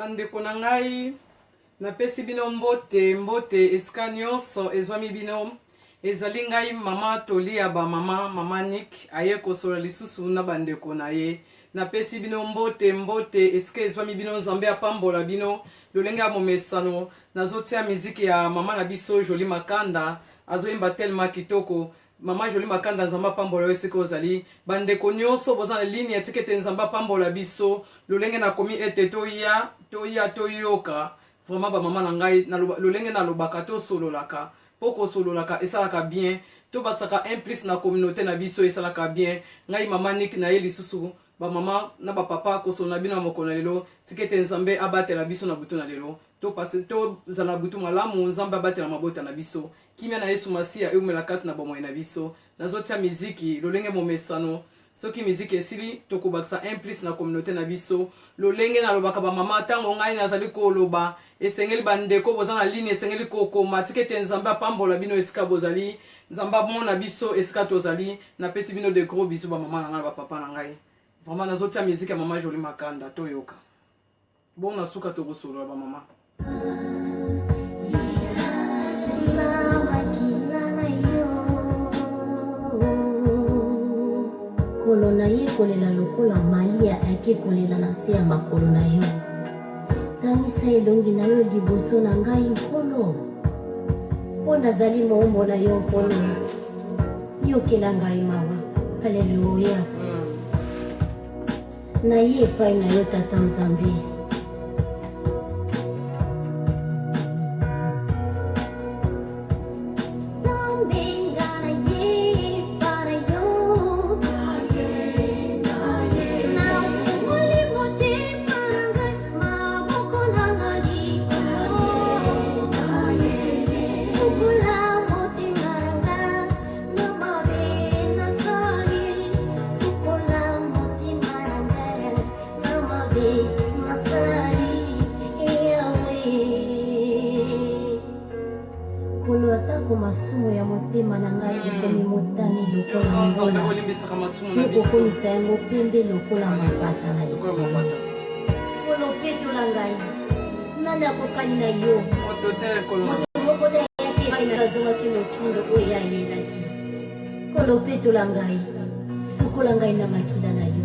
Bandeko na ngai, napesi bino mbote, mbote esika nyonso ezwami bino. Ezali ngai mama toli ya ba mama, mama Nick aye kosolola lisusu na bandeko na ye. Napesi bino mbote, mbote esika ezwami bino. Nzambe apambola bino lolenge ya momesano. Nazotia miziki ya mama na biso Jolie Makanda, azoyemba tellement kitoko. Maman Jolie Makanda Nzambe apambola yo esika ozali. Ba ndeko nioso boza na ligne ya tika ete Nzambe apambola biso. Lolenge nakomi ete toya toya toyoka vraiment ba maman na ngai naloba lolenge nalobaka tosololaka po kosololaka esalaka bien tobakisaka un plus na communaute na biso esalaka bien. Ngai maman Nick naye lisusu ba maman na ba papa kosolola na bino ya mokolo na lelo tika ete Nzambe abatela biso na butu na lelo. To passe tozala na butu malamu Nzambe abatela mabota na biso. Kimia na Yesu Masiya ewumela kati na bomoi na biso. Nazo tia miziki lolenge momesano. Soki miziki esili, tokobakisa un plus na communaute na biso. Lolenge nalobaka ba mama, tango ngai nazali koloba, esengeli ba ndeko boza na ligne esengeli kokoma. Tika ete Nzambe apambola bino esika bozali. Nzambe amona biso esika tozali. Napesi bino de gros bisous ba mama na ngai na ba papa na ngai. Vraiment nazo tia miziki ya mama Jolie Makanda, toyoka. Bon na suka tokosolola ba mama. Kolo na ye kolela lokola Malia ake kolela na nse ya makolo na yo. Tangisa elongi na yo liboso na ngai, Nkolo, mpo nazali moombo na yo, Nkolo. Yokela ngai mawa. Aleluya. Naye epai na yo Tata Nzambe. Nzambe nga naye epai na yo. Nafungoli motema na ngai, maboko na nga likolo. Sukola motema na nga. Na mabe nasali, sukola motema na ngai. Na mabe nasali, Yahweh. Nkolo, atako masumu ya motema na ngai ekomi motane lokola Yo Nzambe ngola, olimbisaka masumu na mpe biso. kokomisa yango pembe lokola mapata na Lokola likolo. mapata. Nkolo, petola ngai. Nani akokani na yo? Moto te, Nkolo. Moto moko te ayaki epai na yo azongaki motindo oyo ye ayelaki. Nkolo, petola ngai, sukola ngai na makila na yo.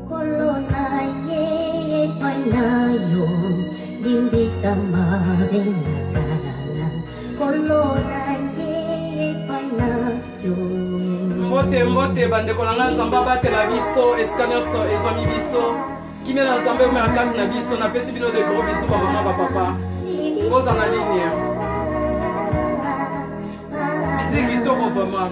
Nkolo na ye epai na yo, limbisa mabe na kala. Nkolo na ye epai na yo. Mbote mbote bandeko na ngai, Nzambe abatela biso esika nyonso ezwami biso. Kimia na Nzambe eumela kati na biso. Napesi bino de gros bisous ba mama ba papa. Boza na ligne. Musique kitoko vraiment.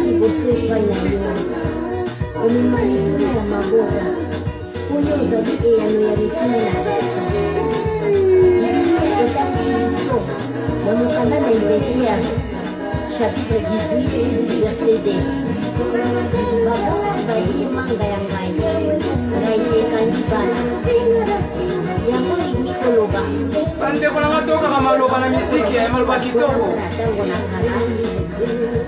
Liboso epai na yo omema mituna ya mabota mpo yo ozali eyano ya mituna na biso. Biblia etalisi biso na mokanda na Ezekiel chapitre 18 verset 2 Babosi balie manga ya ngai, ngai ekangi bana. Yango elingi koloba Bandeko na nga toyokaka maloba na miziki ya maloba kitoko na ntango na kala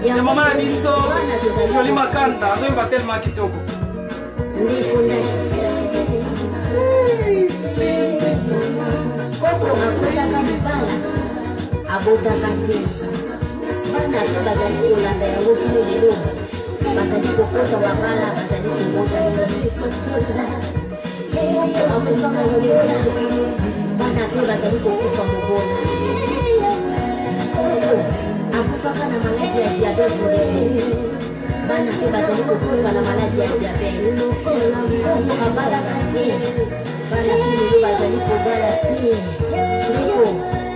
ya mama na biso bana tozali Jolie Makanda azoyemba tellement kitoko. Ndeko ndakisa koko akotaka libala abotaka te bana mpe bazali kolanda yango kino lelo bazali kokota mabala bazali kobota te koko akufaka mobola bana mpe bazali kokufa mobola koko akufaka na maladi ya diabete ndeko Bana mpe bazali kokufa na maladi ya diabete. Koko abalaka te, bana mpe lelo bazali kobala te. Ndeko,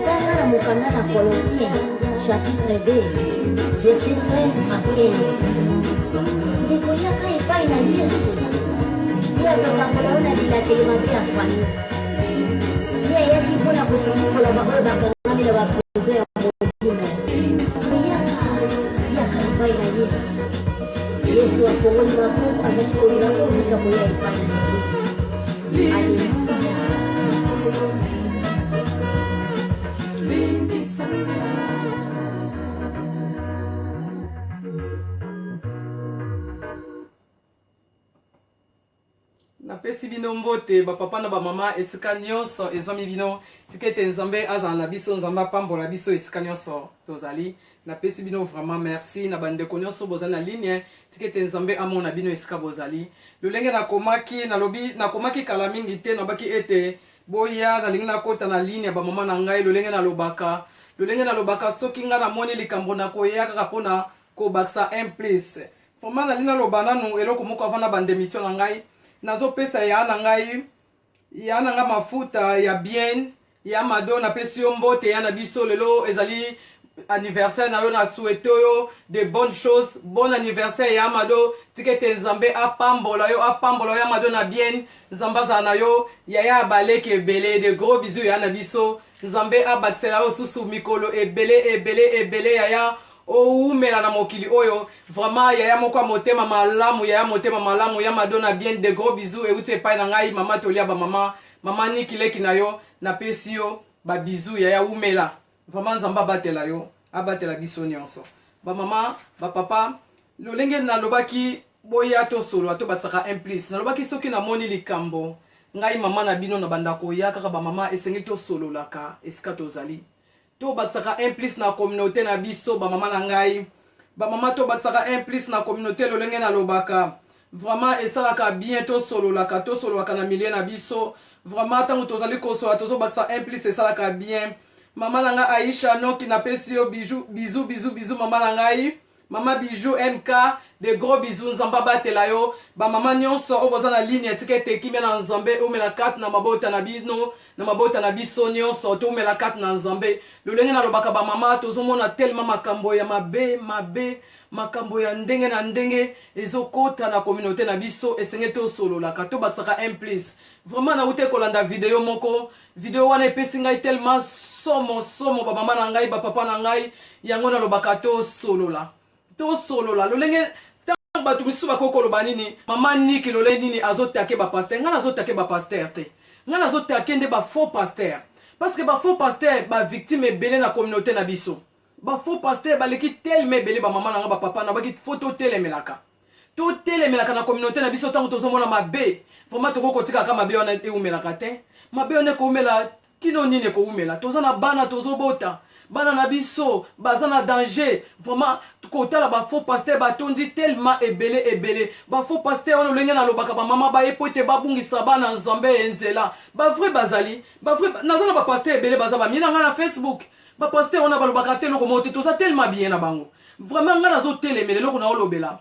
tanga na mokanda na Colossiens chapitre 2 verset 13 à 15. Ndeko, yaka epai na Yesu, ye akokangola yo na bilakeli mabe ya famille. Ye ayaki mpo na kosikola baoyo bakangami na baprison ya molimo. Yaka, yaka epai na Yesu. Yesu Napesi bino mbote ba papa na ba mama esika nyonso ezwami bino. Tika ete Nzambe azala na biso, Nzambe apambola biso esika nyonso tozali. Napesi bino vraiment merci na bandeko nyonso bozali na ligne. Tika ete Nzambe amona bino esika bozali. Lolenge nakomaki, nalobi nakomaki kala mingi te, nalobaki ete boya, nalingi nakota na ligne ya ba mama na ngai lolenge nalobaka. Lolenge nalobaka soki ngai namoni likambo nakoya kaka mpona kobakisa un plus. Vraiment nalingi naloba nanu eloko moko avant nabanda emission na ngai. Nazopesa ya na ngai ya na ngai mafuta ya bien ya Mado, napesi yo mbote ya na biso lelo ezali anniversaire na yo, na souhaite yo de bonnes choses, bon anniversaire ya Mado. Tika ete Nzambe apambola yo, apambola yo ya Mado na bien, Nzambe azala na yo yaya ya baleki ebele, de gros bisous ya na biso. Nzambe abakisela yo susu mikolo ebele ebele ebele yaya, owumela na mokili oyo vraiment yaya moko ya motema malamu, yaya motema malamu ya Mado na bien, de gros bisous euti epai na ngai mama Tolia ba mama, mama Niki leki na yo, napesi yo ba bisous yaya, wumela vraiment, Nzambe abatela yo, abatela biso nyonso ba mama ba papa. Lolenge nalobaki boya tosolola, tobakisaka un plus, nalobaki soki namoni likambo ngai mama na bino na banda koya kaka ba mama, esengeli tosololaka esika tozali, tobakisaka un plus na communauté na biso ba mama na ngai ba mama, tobakisaka un plus na communauté. Lolenge nalobaka vraiment esalaka bien tosololaka, tosololaka na milieu na biso vraiment. Ntango tozali kosolola, tozobakisa un plus, esalaka bien. Mama na ngai Aisha Noki, napesi yo bijou, bisou bisou bisou mama na ngai, mama Bijou MK, de gros bisous, Nzambe abatela yo. Bamama nyonso oyo boza na ligne, tika ete kimia na Nzambe eumela kati na mabota na bino, na mabota na biso nyonso, toumela kati na Nzambe. Lolenge nalobaka bamama, tozomona tellement makambo ya mabe mabe, makambo ya ndenge na ndenge ezokota na communauté na biso, esengeli tosololaka, tobakisaka un plus vraiment. Nauti kolanda video moko, video wana epesi ngai tellement somo somo, bamama na ngai, bapapa na ngai. Yango nalobaka tosolola, tosolola. Lolenge ntango bato misusu bakoki koloba nini, mama Niki lolenge nini azotake bapasteur? Ngai nazotake bapasteur te, ngai nazotake nde bafaux pasteur, parce que bafaux pasteur bavictime ebele na communauté na biso. Bafaux pasteur baleki tellement ebele, bamama na ngai, bapapa na baki, faut totelemelaka, totelemelaka na communauté na biso. Ntango tozomona mabe vraiment, tokoki kotikaka mabe wana eumelaka te. Mabe wana ekoumela kino nini? Ekoumela, toza na bana, tozobota bana na biso, baza na danger vraiment. Kotala bafaux pasteur batondi tellement ebele ebele. Bafaux pasteur wana, olenge nalobaka bamama, baye po ete babungisa bana Nzambe ye nzela. Bavrai bazali, bavrai naza na bapasteur ebele, baza bamie na ngai na Facebook. Bapasteur wana balobaka te eloko moko te, toza tellement bien na bango vraiment. Ngai nazotelemela eloko naolobela,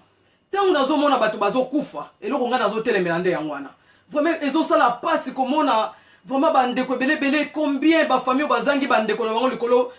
ntango nazomona bato bazokufa, eloko ngai nazotelemela nde yango wana. Vraiment ezosala mpasi komona vraiment bandeko ebele ebele, combien bafamille oyo bazangi bandeko na bango likolo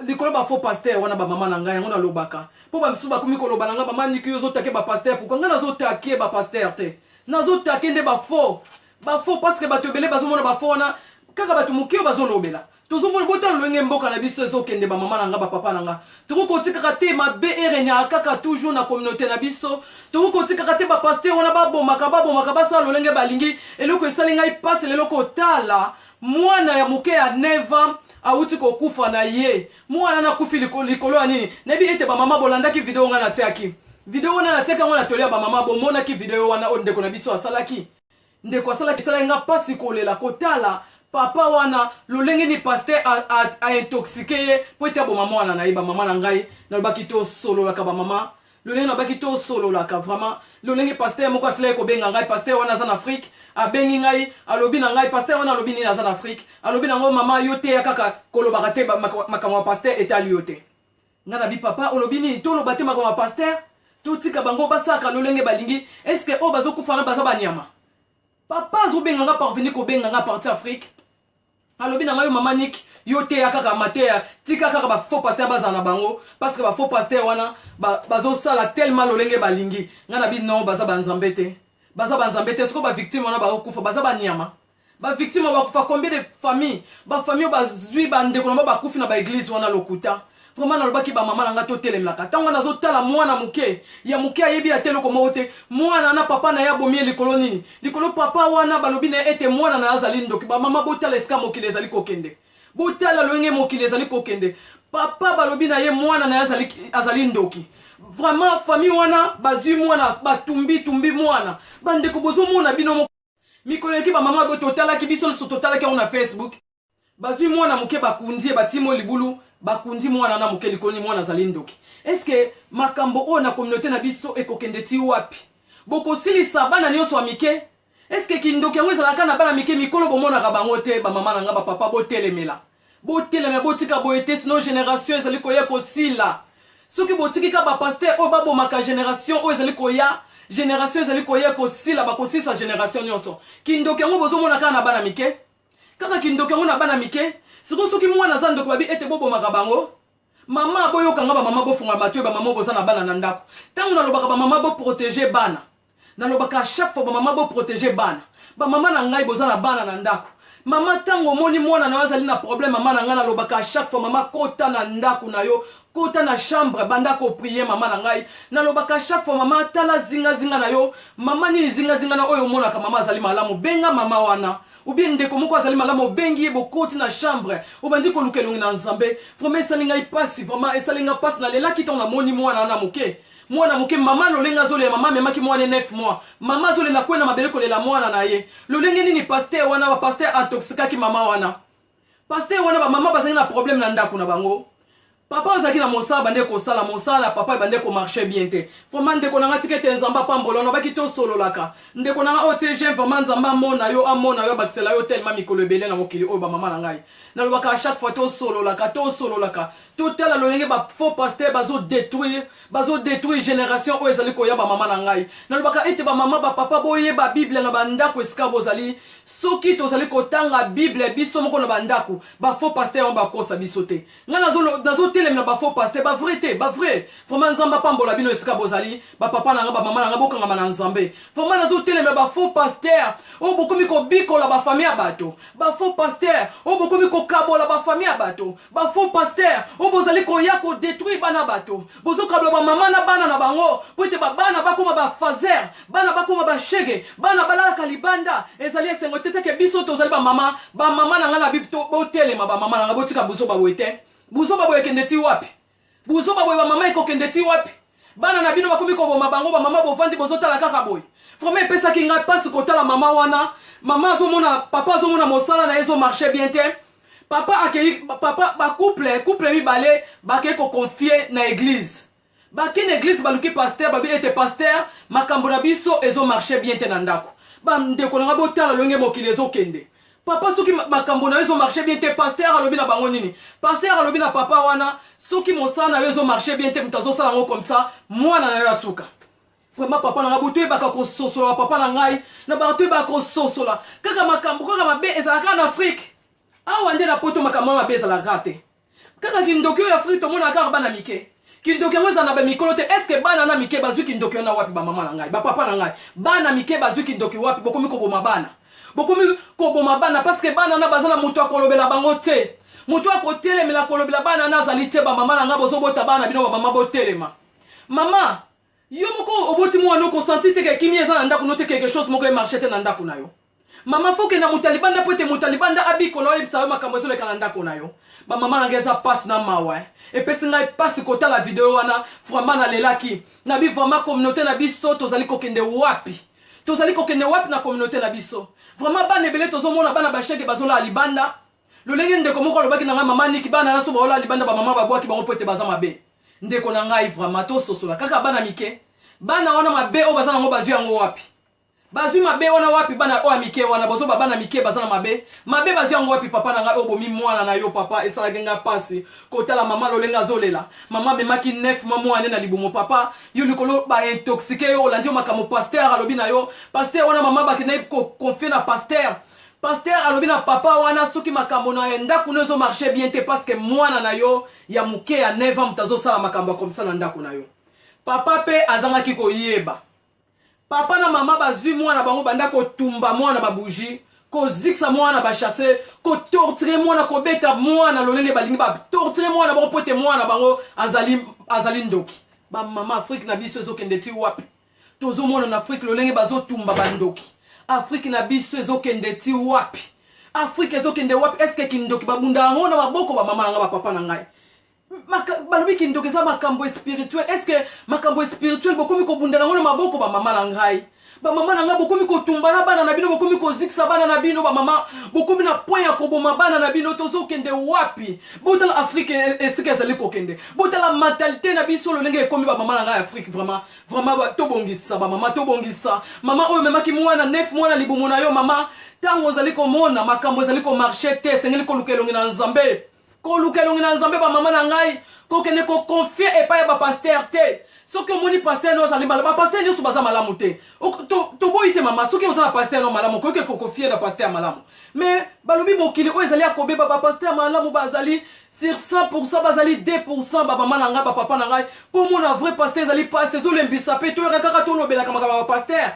likolo bafaux pasteur wana. Bamama na ngai, yango nalobaka mpo bamisusu bakomi koloba na ngai: "Mama Niki, yo ozotake bapasteur pourquoi?" Ngai nazotake bapasteur te, nazotake nde bafaux, bafaux, parce que bato ebele bazomona bafaux wana kaka bato moke oyo bazolobela. Tozomona, botala lolenge mboka na biso ezokende. Bamama na nga, bapapa na nga, tokoki kotikaka te mabe eregnaka kaka toujours na communauté na biso. Tokoki kotikaka te bapasteur wana babomaka, babomaka, basala lolenge balingi. Eloko esali ngai mpasi lelo, kotala mwana ya moke ya 9 ans awuti kokufa na ye. Mwana nakufi likolo ya nini? Nayebi ete bamama bolandaki video ngai natiaki. Video wana natiaki yango na toli ya bamama, bomonaki video wana oyo ndeko na biso asalaki. Ndeko asalaki, esalaki nga mpasi kolela kotala papa wana, lolenge nini pasteur aintoxiquer ye mpo ete aboma mwana na ye. Bamama na ngai, nalobaki tosololaka, bamama, lolenge nalobaki tosololaka vraiment. Lolenge pasteur moko asilaki kobenga ngai, pasteur wana aza na Afrique, abengi ngai, alobi na ngai, pasteur wana alobi nini, aza na Afrique, alobi nango: "Mama, yo teya kaka, kolobaka te, makambo ya pasteur etali yo te." Ngai nabi: "Papa, olobi nini? Toloba te makambo ya pasteur, totika bango basalaka lolenge balingi? Est-ce oyo bazokufa na baza banyama?" Papa azobenga nga, parvenir kobenga nga parti Afrique, alobi na ngai: "Yo mama Nik, yo teya kaka mateya, tika kaka bafaux pasteur bazala na bango, parce que bafaux pasteur wana bazosala tellement lolenge balingi." Ngai nabi: "Non, baza banzambe te, baza banzambe te. Sikoyo bavictime wana bakokufa, baza banyama? Bavictime oyo bakufa, combien de famille, bafamille oyo bazwi bandeko na bango bakufi na baeglise wana lokuta?" Vraiment nalobaki, bamama na ngai, totelemelaka. Ntango nazotala mwana moke ya moke, ayebi ate eloko moko te, mwana na papa na ye abomi ye likolo nini? Likolo papa wana balobi na ye ete mwana na ye azali ndoki. Bamama, botala esika mokili ezali kokende, botala lolenge mokili ezali kokende. Papa balobi na ye mwana na ye azali, azali ndoki. Vraiment famille wana bazwi mwana, batumbi tumbi mwana. Bandeko, bozomona bino moko. Mikolo eleki bamama bo totalaki biso nyonso totalaki yango na Facebook. Bazwi mwana moke bakundi ye batimo libulu bakundi mwana na moke likoni mwana azali ndoki. Eske makambo oyo na communauté na biso ekokende ti wapi? Bokosilisa bana nyonso ya mike? Eske kindoki yango ezalaka na bana mike mikolo bomonaka bango te bamama na nga bapapa botelemela. Botelema botika boye te sinon generation ezali koya kosila. Soki botiki ka ba pasteur oyo babomaka generation oyo ezali koya, generation ezali koya kosila bakosilisa generation nyonso. Kindoki yango bozomona kaka na bana mike? Kaka kindoki yango na bana mike? Sikoyo soki mwana aza ndoki babi ete bobomaka bango? Mama boyoka nga ba mama bofungola matoyi ba mama boza na bana na ndako. Tango nalobaka ba mama bo proteger bana. Nalobaka à chaque fois ba mama bo proteger bana. Ba mama na ngai boza na bana na ndako. Mama tango omoni mwana na yo azali na problème mama na ngai nalobaka à chaque fois mama kota na ndako na yo kota na chambre banda ko prier mama na ngai. Nalobaka à chaque fois mama tala zinga zinga na yo mama nini zinga zinga na oyo omonaka mama azali malamu benga mama wana. Ou bien ndeko moko azali malamu obengi ye bokoti na chambre obandi koluka elongi na Nzambe. Vraiment esali ngai pasi, vraiment esali ngai pasi nalelaki ntango namoni mwana wana moke. Mwana moke mama lolenge azolela mama amemaki mwana 9 mois. Mama azolela kwe na mabele kolela mwana na ye. Lolenge nini pasteur wana ba pasteur intoxikaki mama wana. Pasteur wana ba mama bazali na problème na ndako na bango. Papa ozalaki na mosala bande kosala mosala papa ebande ko marcher bien te. Vraiment ndeko na nga tika ete Nzambe apambola yo nabaki tosololaka. Ndeko na nga oyo tie j'aime vraiment Nzambe amona yo amona yo abakisela yo tellement mikolo ebele na mokili oyo ba mama na ngai. Nalobaka à chaque fois tosololaka tosololaka totala lolenge ba faux pasteur bazo détruire bazo détruire génération oyo ezali koya ba mama na ngai. Nalobaka ete ba mama ba papa boyeba Bible na ba ndako esika bozali soki tozali kotanga Bible biso moko na ba ndako ba faux pasteur yango bakosa biso te. Nga nazo nazo telemela ba faux pasteur ba vrai te ba vrai vraiment nzambe apambola bino esika bozali ba papa na nga ba mama na nga bokangama na nzambe vraiment nazo telemela ba faux pasteur oyo bokomi kobikola ba famille ya bato ba faux pasteur oyo bokomi kokabola ba famille ya bato ba faux pasteur oyo bozali koya ko détruire bana bato bozokabola ba mama na bana na bango po ete ba bana bakoma ba fazer bana bakoma ba shege bana balalaka libanda ezali esengo te teke biso tozali ba mama ba mama na ngai na bibi botelema ba mama na ngai botika buzoba boye te buzoba boye ekende ti wapi buzoba boye ba mama ekokende ti wapi bana na bino bakomi koboma bango ba mama bovandi bozotala kaka boye vraiment epesaki ngai mpasi kotala mama wana mama azomona papa azomona mosala na ye ezomarche bien te papa akei papa bacouple couple mibale bakei koconfie na eglise Bake na eglise baluki pasteur babi ete pasteur makambo na biso ezo marche bien te na ndako. Ba ndeko na nga botala lolenge mokili ezo kende. Papa soki makambo na yo ezo marche bien te pasteur alobi na bango nini? Pasteur alobi na papa wana soki mosala na yo ezo marche bien te moto azosala yango comme ça mwana na yo asuka. Vraiment papa na ngai botoyebaka kososola ba papa na ngai na baka toyebaka kososola kaka makambo kaka mabe ezalaka na Afrique awa nde na poto makambo mabe ezalaka te. Kaka kindoki oyo Afrique tomonaka kaka bana mike. Kindoki yango ezala na ba mikolo te. Est-ce que bana na mike bazui kindoki wana wapi ba mama na ngai, ba papa na ngai? Bana mike bazui kindoki wapi? Bokomi koboma bana. Bokomi koboma bana parce que bana na baza na moto akolobela bango te. Moto akotelemela kolobela bana na azali te ba mama na ngai bozobota bana bino ba mama botelema. Mama, yo moko oboti mwana oko sentir te ke kimia eza na ndako no te quelque chose moko e marche te na ndako na yo. Mama faut okenda moto ya libanda po ete moto ya libanda abikola oyebisa yo makambo ezoleka na ndako na yo. Ba mama na ngai eza pasi na mawa eh. Epesi ngai pasi kotala video wana vraiment nalelaki. Nabi vraiment communauté na biso tozali kokende wapi? Tozali kokende wapi na communauté na biso? Vraiment bana ebele tozomona bana ba shege bazolala libanda. Lolenge ndeko moko alobaki na ngai mama Niki bana na so baolala libanda ba mama babwaki bango po ete baza mabe. Ndeko na ngai vraiment tososola kaka bana mike. Bana wana mabe oyo baza nango bazwi yango wapi? Bazwi mabe wana wapi bana oyo ya mike wana bozoba bana mike baza na mabe mabe bazwi yango wapi papa na ngai oyo bomi mwana na yo papa esalaki ngai pasi kotala mama lolenge azolela mama amemaki 9 mois mwana na libumu papa yo likolo ba intoxique yo olandi yo makambo pasteur alobi na yo pasteur wana mama bakendaki koconfie na pasteur pasteur alobi na papa wana soki makambo na ndako no ezo marche bien te parce que mwana na yo ya moke ya 9 ans moto azosala makambo ya komisa na ndako na yo papa mpe azangaki koyeba Papa na mama bazui mwana bango banda kotumba mwana ba bougie, kozikisa mwana ba chasse, ko torturer mwana, kobeta mwana lolenge balingi ba torturer mwana bango po ete mwana bango azali azali ndoki. Ba mama Afrique na biso ezokende ti wapi? Tozomona na Afrique lolenge bazotumba ba ndoki. Afrique na biso ezokende ti wapi? Afrique ezokende wapi? Est-ce que kindoki babunda yango na maboko ba mama na ngai ba papa na ngai? Balobi kindoki eza makambo spirituel. Est-ce que makambo spirituel bokomi kobunda nango na maboko ba mama na ngai? Bamama na ngai, bokomi kotumba na bana na bino, bokomi kozikisa bana na bino. Bamama, bokomi na point ya koboma bana na bino. Tozokende wapi? Botala Afrike esika ezali kokende, botala mentalité na biso lolenge ekomi. Bamama na ngai, Afrique vraiment, vraiment, tobongisa. Bamama, tobongisa. Mama oyo omemaki mwana 9 mwana libumu na yo, mama, ntango ozali komona makambo ezali komarcher te, esengeli koluka elongi na Nzambe, koluka elongi na Nzambe. Bamama na ngai, kokende koconfier epai ya bapasteur te. Soki omoni pasteur no azali malamu, bapasteur nyonso baza malamu te, toboyi te. Mama, soki oza na pasteur no malamu, okoki koconfier na pasteur malamu. Mais balobi mokili oyo ezali ya kobeba. Bapasteur malamu bazali sur 100, bazali 2. Bamama na ngai, bapapa na ngai, mpo mona vrai pasteur ezali pasi, ezolembisa. Mpe toyoka kaka tolobelaka makambo ya bapasteur,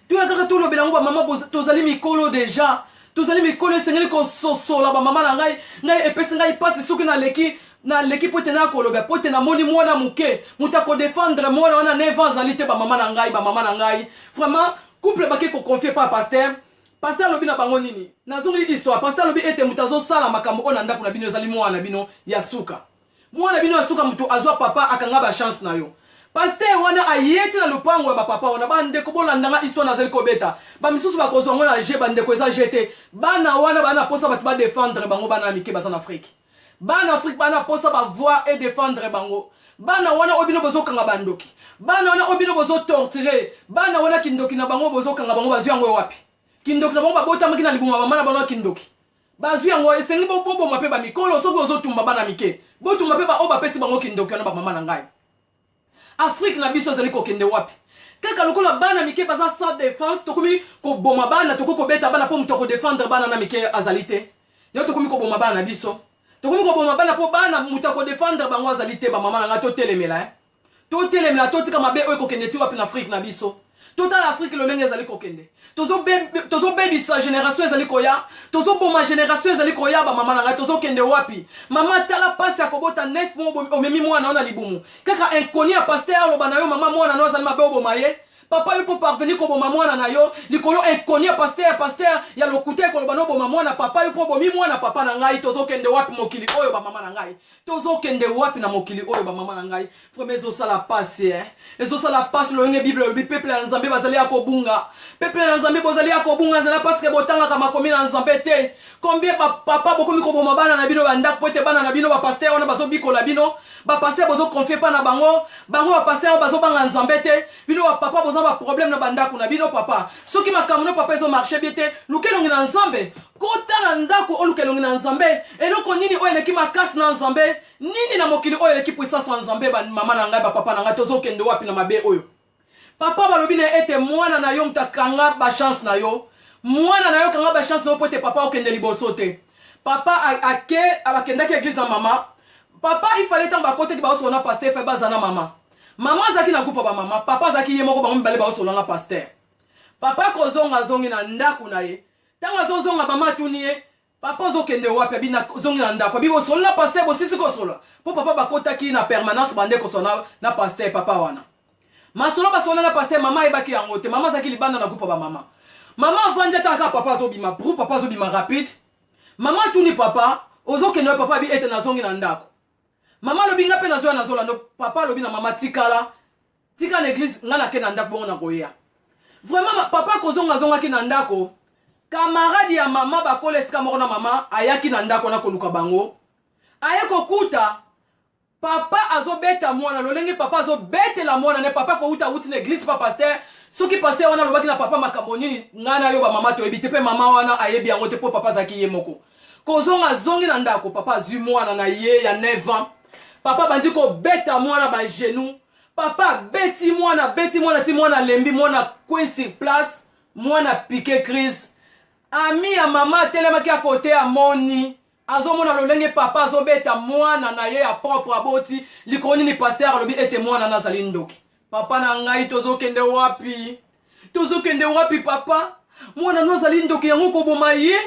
toyoka kaka tolobela yango. Bamama, tozali mikolo déjà, tozali mikolo, esengeli kososola. Bamama na ngai, ngai epesi ngai mpasi soki naleki, naleki po ete naya koloba, po ete namoni mwana moke, moto akodéfendre mwana wana 9 ans azali te. Bamama na ngai, bamama na ngai, vraiment, couple bake koconfier pa pasteur. Pasteur alobi na bango nini? Nazongeli histoire. Pasteur alobi ete moto azosala makambo oyo na ndako na bino ezali mwana na bino ya suka. Mwana bino ya suka, moto azwa papa akanga bachance na yo. Pasteur wana ayeti na lopango ya bapapa wana. Bandeko, bolandanga histoire nazali kobeta. Bamisusu bakozwa yango na jeu. Bandeko, eza jeu te. Bana wana baa na posa bato badéfendre bango. Bana ya mike baza na Afrique, bana Afrique bana posa bavoix edéfendre bango. Bana wana oyo bino bozokanga bandoki, bana wana oyo bino bozotorturer, bana wana kindoki na bango bozokanga bango, bazwi yango wapi? Kindoki na bango babotamaki na libuma bama na bango, kindoki bazwi yango. Esengi boboma mpe bamikolo. Soki ozotumba bana mike, botumba mpe baoyo bapesi bango kindoki wana. Bamama na ngai, Afrique na biso ezali kokende wapi? Kaka lokola bana mike baza sans défense, tokomi koboma bana, tokoki kobeta bana mpo moto akodéfendre bana na mike azali te. Yo, tokomi koboma bana na biso, tokomi koboma bana mpo bana moto akodéfendre bango azali te. Bamama na ngai, totelemela, eh? Totelemela, totika mabe oyo. Ekokende ti wapi na Afrique na biso? Totala Afrique lolenge ezali kokende. Tozobebisa génération ezali koya, tozoboma génération ezali koya. Bamama na ngai, tozokende wapi? Mama, tala mpasi ya kobota 9 mois, omemi mwana yo na libumu, kaka inconnu ya pasteur aloba na yo: "Mama, mwana no azali mabe, oboma ye." Papa, yo mpo parvenir koboma mwana na yo likolo inconnu ya pasteur, pasteur ya lokuta ekoloba na oboma mwana. Papa, yo mpo obomi mwana. Papa na ngai, tozokende wapi mokili oyo? Bamama na ngai, tozokende wapi na mokili oyo? Bamama na ngai, vraiment ezosala pasi, eh? Ezosala pasi lolenge Bible elobi peuple ya Nzambe bazali ya kobunga. Peuple ya Nzambe bozali ya kobunga nzela parce que botangaka makomi na Nzambe te. Combien bapapa bokomi koboma bana na bino bandako po ete bana na bino, bapasteur wana bazobikola bino? Bapasteur bozoconfier mpa na bango, bango bapasteur wana bazobanga Nzambe te. Bino bapapa boza baproblème na bandako na bino. Papa, soki makambo no papa ezomarcher bien te, luka elongi na Nzambe. Kota na ndako, oluka elongi na Nzambe. Eloko nini oyo eleki makasi na Nzambe? Nini na mokili oyo eleki puissance ya Nzambe? Bamama na ngai, bapapa na ngai, tozokende wapi na mabe oyo? Papa, balobi na ye ete mwana na yo moto akanga bachance na yo. Mwana na yo kanga bachance na yo po ete papa okende liboso te. Papa ake, akendaki église na mama. Papa ifale, ntango bakotaki, baosola na pasteur, fe baza na mama. Mama azalaki na groupe ya bamama, papa azalaki ye moko. Bango mibale baosola na pasteur. Papa kozonga, azongi na ndako na ye. Ntango azozonga, mama atuni ye: "Papa, ozokende wapi?" Abi: "Nazongi na ndako." Abi: "Bosoli na pasteur? Bosisi kosola?" Mpo papa bakotaki na permanence, bande kosola na pasteur. Papa wana, masolo basola na pasteur, mama ayebaki yango te. Mama azalaki libanda na groupe ya bamama. Mama avandi, ata kaka papa azobima bru, papa azobima rapide. Mama atuni papa: "Ozokende wapi, papa?" Abi ete: "Nazongi na ndako." Mama alobi: "Nga mpe nazoya, nazolanda." Papa alobi na mama: "Tikala, tika na église, nga nake na ndako, bongo nakoya." Vraiment, papa kozonga, azongaki na ndako. Camarade ya mama, bakola esika moko na mama, ayaki na ndako na koluka bango. Aye kokuta papa azobeta mwana, lolenge papa azobetela mwana ne. Papa kouta, awuti na église pa pasteur. Soki pasteur wana alobaki na papa makambo nini, ngai na yo bamama toyebi te, mpe mama wana ayebi yango te, mpo papa azalaki ye moko. Kozonga, azongi na ndako, papa azwi mwana na ye ya 9 ans. Papa bandi kobeta mwana bagenou. Papa abeti mwana, abeti mwana ti mwana alembi, mwana kwe sur place, mwana piquer crise. Ami ya mama atelemaki akote, amoni, azomona lolenge papa azobeta mwana na ye ya propre aboti. Likolo nini pasteur alobi ete mwana na azali ndoki? Papa na ngai, tozokende wapi? Tozokende wapi? Papa, mwana no azali ndoki, yango koboma ye.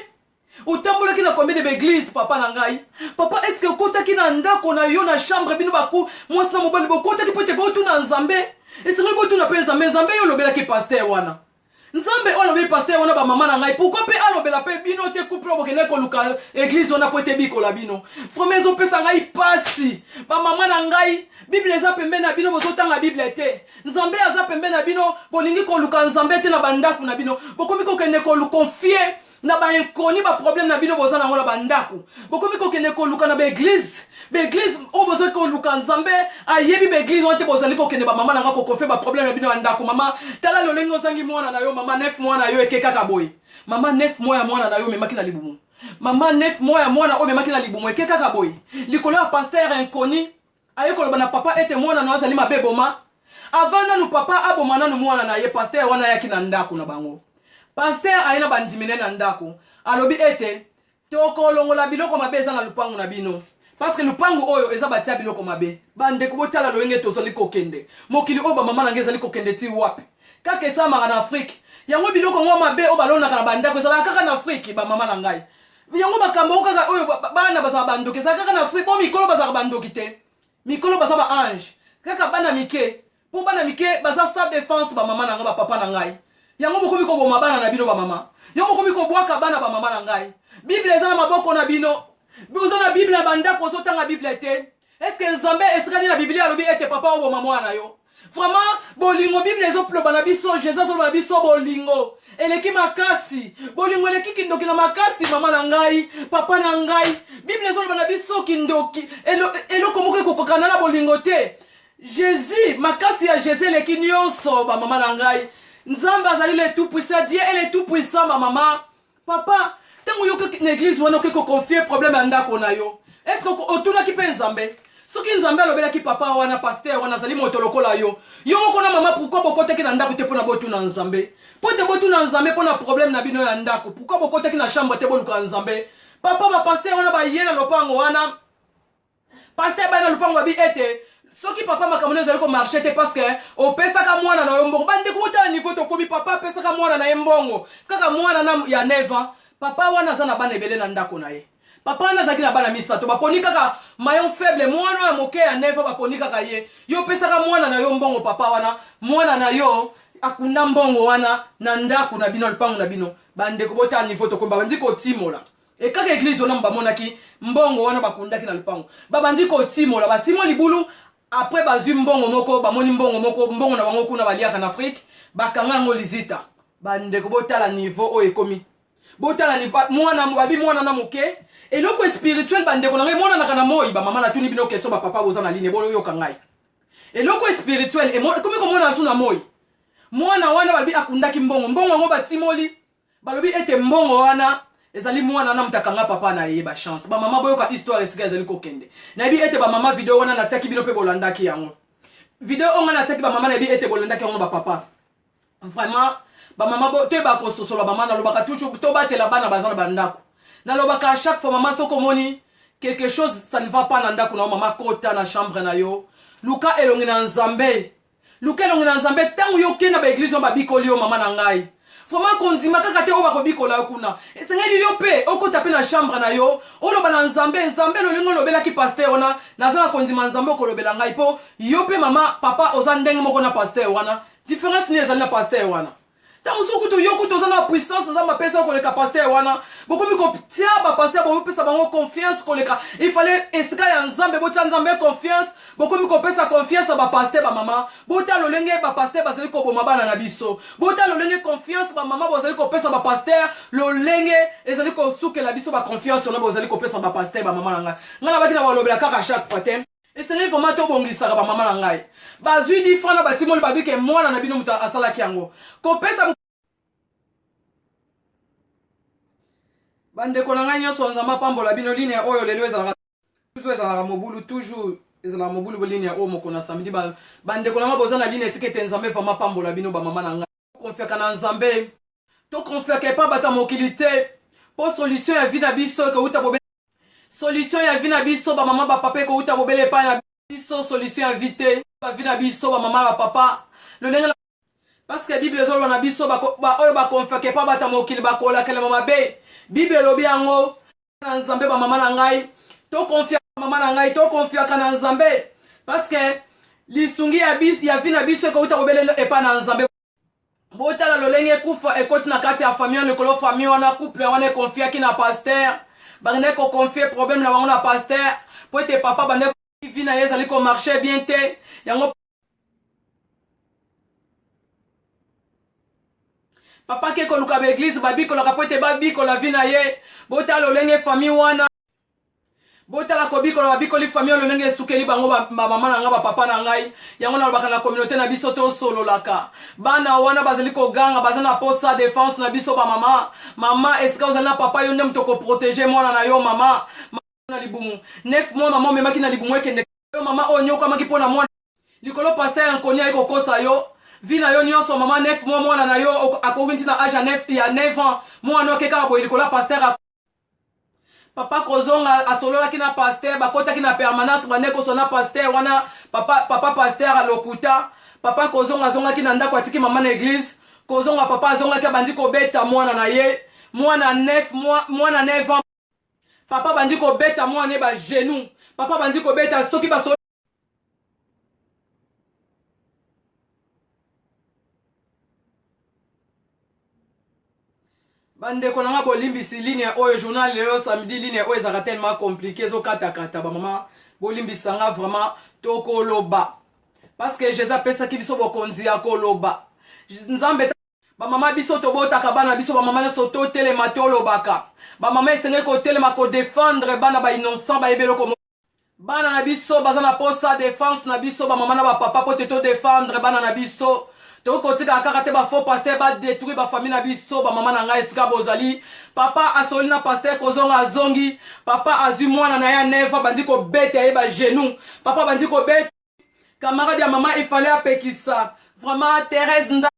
Otambolaki na combien de baéglise, papa na ngai? Papa, est-ce okotaki na ndako na yo, na chambre, bino baku mwasi na mobali, bokotaki mpo ete botuna Nzambe? Esengeli botuna mpe Nzambe. Nzambe, yo olobelaki pasteur wana. Nzambe oyo alobi pasteur wana ba mama na ngai pourquoi pe alobela pe bino te couple oyo bokende koluka eglise wana po ete bikola bino vraiment ezopesa ngai pasi ba mama na ngai bible eza pembeni na bino bozotanga bible te nzambe aza pembeni na bino bolingi koluka nzambe te na bandako na bino bokomi kokende kolukonfie na ba inconnu ba problème na bino boza nango na ba ndako bokomi kokende koluka na ba eglise ba eglise oyo bozali koluka nzambe ayebi ba eglise wana te bozali kokende ba mama na nga kokonfie ba problème na bino ya ndako mama tala lolenge ozangi mwana na yo mama nef mwana yo eke kaka boye mama nef mwa ya mwana na yo omemaki na libumu mama nef mwa ya mwana oyo omemaki na libumu eke kaka boye likolo ya pasteur inconnu aye koloba na papa ete mwana na yo azali mabe boma avant nanu papa aboma nanu mwana na ye pasteur wana ayaki na ndako na bango pasteur aye na bandimi na ye na ndako alobi ete tokolongola biloko mabe eza na lupangu na bino parce que lupangu oyo eza batia biloko mabe bandeko botala lolenge tozali kokende mokili oyo bamama na ngai ezali kokende ti wapi kaka esalamaka na afrike yango biloko yango mabe oyo balonaka na bandako ezalaka kaka na afrike bamama na ngai yango makambo yango kaka oyo bana bazala bandoki ezala kaka na afrique bo mikolo bazalaka bandoki te mikolo baza ba ange kaka bana mike mpo bana mike baza sa defense bamama na ngai bapapa na ngai yango bokomi koboma bana na bino bamama yango bokomi kobwaka bana bamama na ngai bible eza na maboko na bino oza na bible na bandako ozotanga bible te Est-ce que Nzambe esika nini na Biblia alobi ete papa oboma mwana na yo? Vraiment bolingo Bible ezoloba na biso, Jesus azoloba na biso bolingo eleki makasi. Bolingo eleki kindoki na makasi mama na ngai, papa na ngai. Bible ezoloba na biso kindoki eloko moko ekokokana na bolingo te. Jesus, makasi ya Jesus eleki nyonso ba mama na ngai. Nzambe azali le tout puissant, Dieu est le tout puissant ba mama. Papa, ntango yo na eglise wana oke koconfie problème ya ndako na yo, est ce que otunaki mpe Nzambe? Soki Nzambe alobelaki papa wana, pasteur wana azali moto lokola yo, yo moko na mama, pourquoi bokotaki na ndako te mpo na botuna Nzambe? Mpo te botuna Nzambe mpo na problème na bino ya ndako, pourquoi bokotaki na chambre te boluka Nzambe? Papa, ba pasteur wana baye na lopango wana, Pasteur bana lupango babi ete soki papa makambo nayo ezali ko marche te parce que opesaka mwana na yo mbongo. Bandeko botala niveau tokomi, papa apesaka mwana na ye mbongo kaka mwana na ya 9 ans. Papa wana aza na bana ebele na ndako na ye. Papa wana azalaki na bana misato, baponi kaka maillon faible mwana oyo ya moke ya 9 ans, baponi kaka ye. Yo opesaka mwana na yo mbongo papa wana, mwana na yo akunda mbongo wana na ndako na bino, lupango na bino. Bandeko botala niveau tokomi, babandi kotimola. E kaka eglise wana bamonaki mbongo wana bakundaki na lupango, babandi kotimola, batimoli libulu. Après bazwi mbongo moko, bamoni mbongo moko, mbongo na bango kuna baliaka na Afrique, bakanga yango lizita. Bandeko botala niveau oyo ekomi, botala mwana babi mwana na moke, eloko spirituel bandeko na ngai emonanaka na moi. Bamama natuni bino question, bapapa boza na line boyoka ngai, eloko spirituel ekomi komonana su na moi. Mwana wana balobi akundaki mbongo, mbongo yango batimoli, Balobi ete mbongo wana ezali mwana na moto akanga papa na ye. Ba chance ba mama boyoka histoire esika ezali kokende. Nayebi ete ba mama video wana natiaki bino mpe bolandaki yango. Video oyo ngai natiaki ba mama nayebi ete bolandaki yango ba papa. Vraiment ba mama bo toyeba kososola ba mama. Nalobaka toujours tobatela bana baza na bandako. Nalobaka à chaque fois mama soki omoni quelque chose ça ne va pas na ndako na yo mama, kota na chambre na yo, luka elongi na Nzambe. Luka elongi na Nzambe ntango yo okei na ba eglise wana babikoli yo mama na ngai. Vraiment kondima kaka te oyo bakobikola yo kuna. Esengeli yo mpe okota mpe na chambre na yo oloba na Nzambe, Nzambe lolenge olobelaki pasteur wana, naza na kondima Nzambe okolobela ngai mpo yo mpe mama papa oza ndenge moko na pasteur wana. Difference nini ezali na pasteur wana? Ntango mosusu kutu yo kutu oza na puissance Nzambe apesa yo koleka pasteur wana. Bokomi kotia ba pasteur, bopesa bango confiance koleka il fallait esika ya Nzambe botia Nzambe confiance. Bokomi kopesa confiance na ba pasteur ba mama. Bota lolenge ba pasteur bazali koboma bana na biso. Bota lolenge confiance ba mama bozali kopesa ba pasteur, lolenge ezali kosukela biso ba confiance wana bozali kopesa ba pasteur ba mama na ngai. Ngai nabaki na balobela kaka chaque fois te. Esengeli vraiment tobongisaka ba mama na ngai. Bazwi 10 francs na batimoli babike mwana na bino moto asalaki yango. Kopesa bandeko na ngai nyonso, Nzambe apambola bino. Ligne oyo lelo ezalaka toujours ezalaka mobulu, toujours ezalaka mobulu ligne oyo moko na samedi. Bandeko na ngai boza na ligne, etika ete Nzambe vraiment apambola bino ba mama na ngai. Konfiaka na Nzambe, tokonfiaka epa bato ya mokili te, mpo solution ya vie na biso ekouta bobe solution ya vie na biso ba mama ba papa ekouta bobele epai na biso. Solution ya vie te ba vie na biso ba mama ba papa lolenge parce que Bible ezoloba na biso ba oyo bakonfiaka epa bato ya mokili bakolakelama mabe. Bible elobi yango na Nzambe. Ba mama na ngai tokonfiaka, mama na ngai tokonfiaka na Nzambe parce que lisungi ya, ya vie na biso ekouta bobele epai na Nzambe. Botala lolenge kufa ekoti na kati ya famille wana likolo famille wana couple wana ekonfiaki na pasteur bakendaki koconfie problème na bango na pasteur mpo ete papa bande vie na ye ezali komarche bien te yango papa ke koluka baeglize babikolaka mpo ete babikola vie na ye botala lolenge famille wana Botala kobikola babikoli famille oyo lolenge esukeli bango ba mama na ngai ba papa na ngai yango nalobaka na communauté na biso tosololaka bana wana bazali koganga baza na posa defense na biso ba mama mama esika ozali na papa yo nde moto okoprotege mwana na yo mama na libumu 9 mois mama omemaki na libumu ekende yo mama oyo onyokwamaki mpo na mwana likolo pasteur ya nkoni aye kokosa yo vie na yo nyonso mama 9 mois mwana na yo akoki ntina age ya 9 ya 9 ans mwana oke kaka boye likolo ya pasteur Papa kozonga asololaki na pasteur bakotaki na permanence bande koswa na pasteur wana papa, papa pasteur alokuta papa kozonga azongaki na ndako atiki mama na eglise kozonga papa azongaki abandi kobeta mwana na ye mwana 9 mwana 9 ans papa abandi kobeta mwana ye ba genoux papa abandi kobeta soki baso Bandeko na nga bolimbisi ligne oyo journal lelo samedi ligne oyo ezalaka tellement compliqué ezokatakata bamama bolimbisa nga vraiment tokoloba parce que Jesus apesaki biso bokonzi ya koloba nzambe bamama biso tobotaka bana biso bamama nyonso totelema tolobaka bamama esengeli kotelema kodefendre bana ba innocent bayebi eloko Bana na biso baza na posa defense na biso ba mama na ba papa po te to defendre bana na biso. Tokoki kotikala kaka te ba faux pasteur ba detruire ba famille na biso ba mama na ngai esika bozali. Papa asoli na pasteur kozonga azongi. Papa azwi mwana na ye ya 9 ans bandi kobeta ye ba genoux. Papa bandi kobeta camarade ya mama il fallait apekisa. Vraiment Thérèse Nda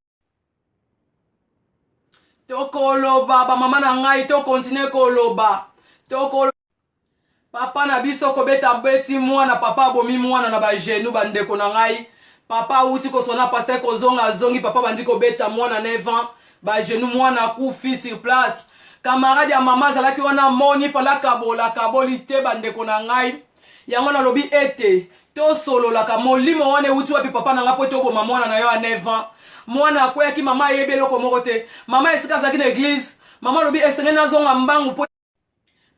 tokoloba ba mama na ngai to continuer koloba. Tokoloba Papa na biso kobeta abeti mwana papa abomi mwana na ba genoux ba ndeko na ngai papa awuti kosona pasteur kozonga azongi papa bandi kobeta mwana 9 ans ba genoux mwana akufi sur place camarade ya mama azalaki wana amoni fala kabola akaboli te ba ndeko na ngai yango nalobi ete tosololaka molimo wana ewuti wapi papa na ngai mpo ete oboma mwana na yo ya 9 ans mwana akweyaki mama ayebi eloko moko te mama esika azalaki na eglise mama alobi esengeli nazonga mbangu mpo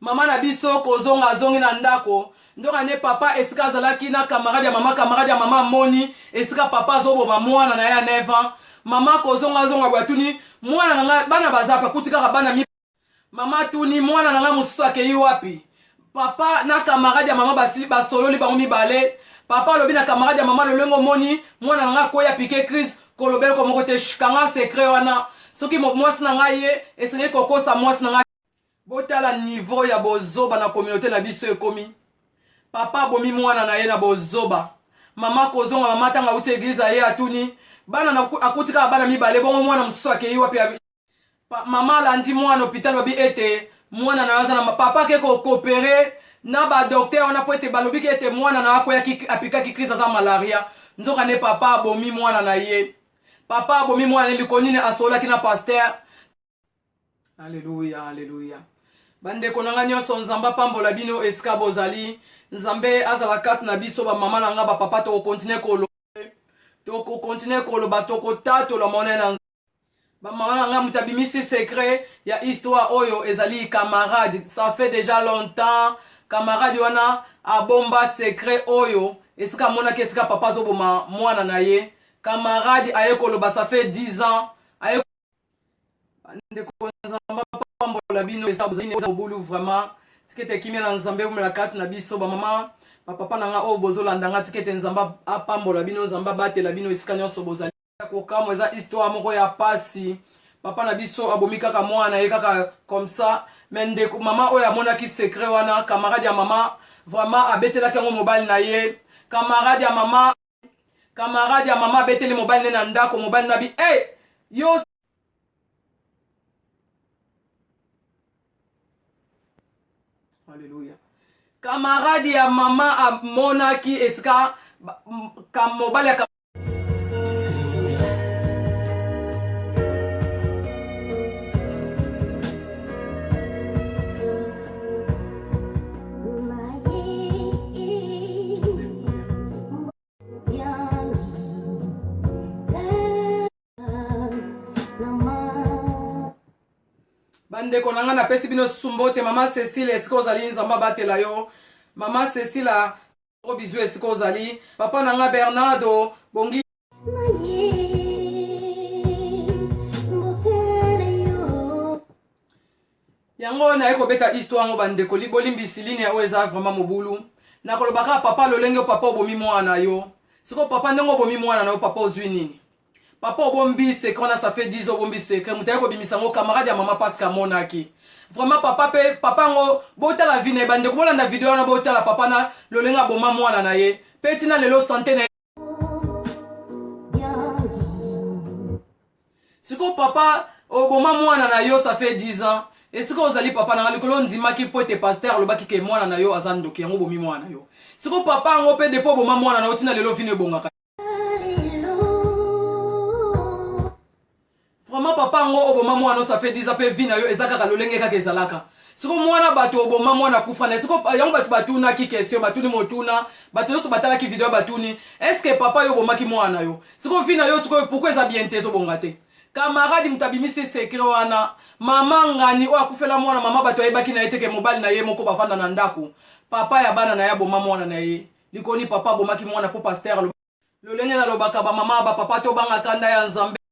Mama na biso kozonga azongi na ndako nzoka nde papa esika azalaki na camarade ya mama camarade ya mama amoni esika papa azoboma mwana na ye ya 9 ans mama kozonga azonga boye atuni mwana na ngai bana baza wapi akuti kaka bana mi mama atuni mwana na ngai mosusu akei wapi papa na camarade ya mama basili basololi bango mibale papa alobi na camarade ya mama lolenge omoni mwana na ngai akwei apike crise koloba eloko moko te kanga secret wana soki mwasi na ngai ye esengeli kokosa mwasi na ngai Botala niveau ya bozoba na communaute na biso ekomi. Papa abomi mwana na ye na bozoba. Mama kozonga mama ntango auti eglise aye atuni bana na akuti kaka bana mibale bongo mwana mosusu akei wapi? Mama alandi mwana hôpital babi ete mwana na yo aza na papa ake kokopere na ba docteur wana mpo ete balobi ke ete mwana na yo akweyaki apikaki crise aza malaria nzoka nde papa abomi mwana na ye papa abomi mwana na ye likolo nini asololaki na pasteur Alleluia, alleluia. Bandeko na nga nyonso Nzambe apambola bino esika bozali. Nzambe azala kati na biso ba mama na nga ba papa tokokontinue koloba tokokontinue koloba tokotatola monene na ba mama na nga moto abimisi secret ya histoire oyo ezali camarade ça fait déjà longtemps camarade wana abomba secret oyo esika amonaki esika papa azoboma mwana na ye camarade aye koloba ça fait 10 ans aye Bandeko Nzambe apambola bino eza mobulu vraiment tikete kimia na Nzambe eumela kati na biso ba mama ba papa na nga oyo bozolanda nga tikete Nzambe apambola bino Nzambe abatela bino esika nyonso bozali kokamwa eza histoire moko ya pasi papa na biso abomi kaka mwana ye kaka comme ça mais ndeko mama oyo amonaki secret wana camarade ya mama vraiment abetelaki yango mobali na ye camarade ya mama Camarade ya mama abeteli mobali ne na ndako, mobali na bi hey, yo Alléluia. Camarade ya mama amonaki esika mobali ya Bandeko na ngai, napesi bino susu mbote. Mama Cecile, esika ozali, Nzambe abatela yo. Mama Cecile, gros bisous esika ozali. Papa na ngai Bernardo bongi. Yango naye kobeta histoire yango bandeko, bolimbisi ligne oyo eza vraiment mobulu. Nakoloba kaka papa lolenge papa obomi mwana na yo. Sikoyo papa, ndenge obomi mwana na yo, papa ozwi nini? Papa obombi secret wana, ça fait 10 ans obombi secret. Moto aye kobimisa yango, camarade ya mama Paske amonaki. Vraiment papa, mpe papa yango botala vie na ye. Bandeko, bolanda video wana, botala papa na lolenge aboma mwana na ye, mpe ntina lelo sante na ye. Sikoyo papa oboma mwana na yo, ça fait 10 ans. Esika ozali papa na nga, likolo ondimaki mpo ete pasteur alobaki ke mwana na yo aza ndoki, yango obomi mwana na yo. Sikoyo papa yango mpe depuis oboma mwana na yo ntina lelo vino ebongaka. Vraiment papa yango oboma mwana, ça fait 10 ans, mpe vie na yo eza kaka lolenge kaka ezalaka. Siko mwana bato oboma mwana akufa na siko yango, bato batunaki question, batuni motuna, bato nyonso batalaki video batuni: est ce que papa yo obomaki mwana na yo, siko vie na yo sikoyo pourquoi eza bien te, ezobonga te? Camarade moto abimisi secret wana, mama ngani oyo akufela mwana, mama bato ayebaki na ye te ke mobali na ye moko bavanda na ndako, papa ya bana na ye aboma mwana na ye. Likoni papa abomaki mwana mpo pasteur. Lolenge nalobaka, bamama, bapapa, tobanga kanda ya Nzambe.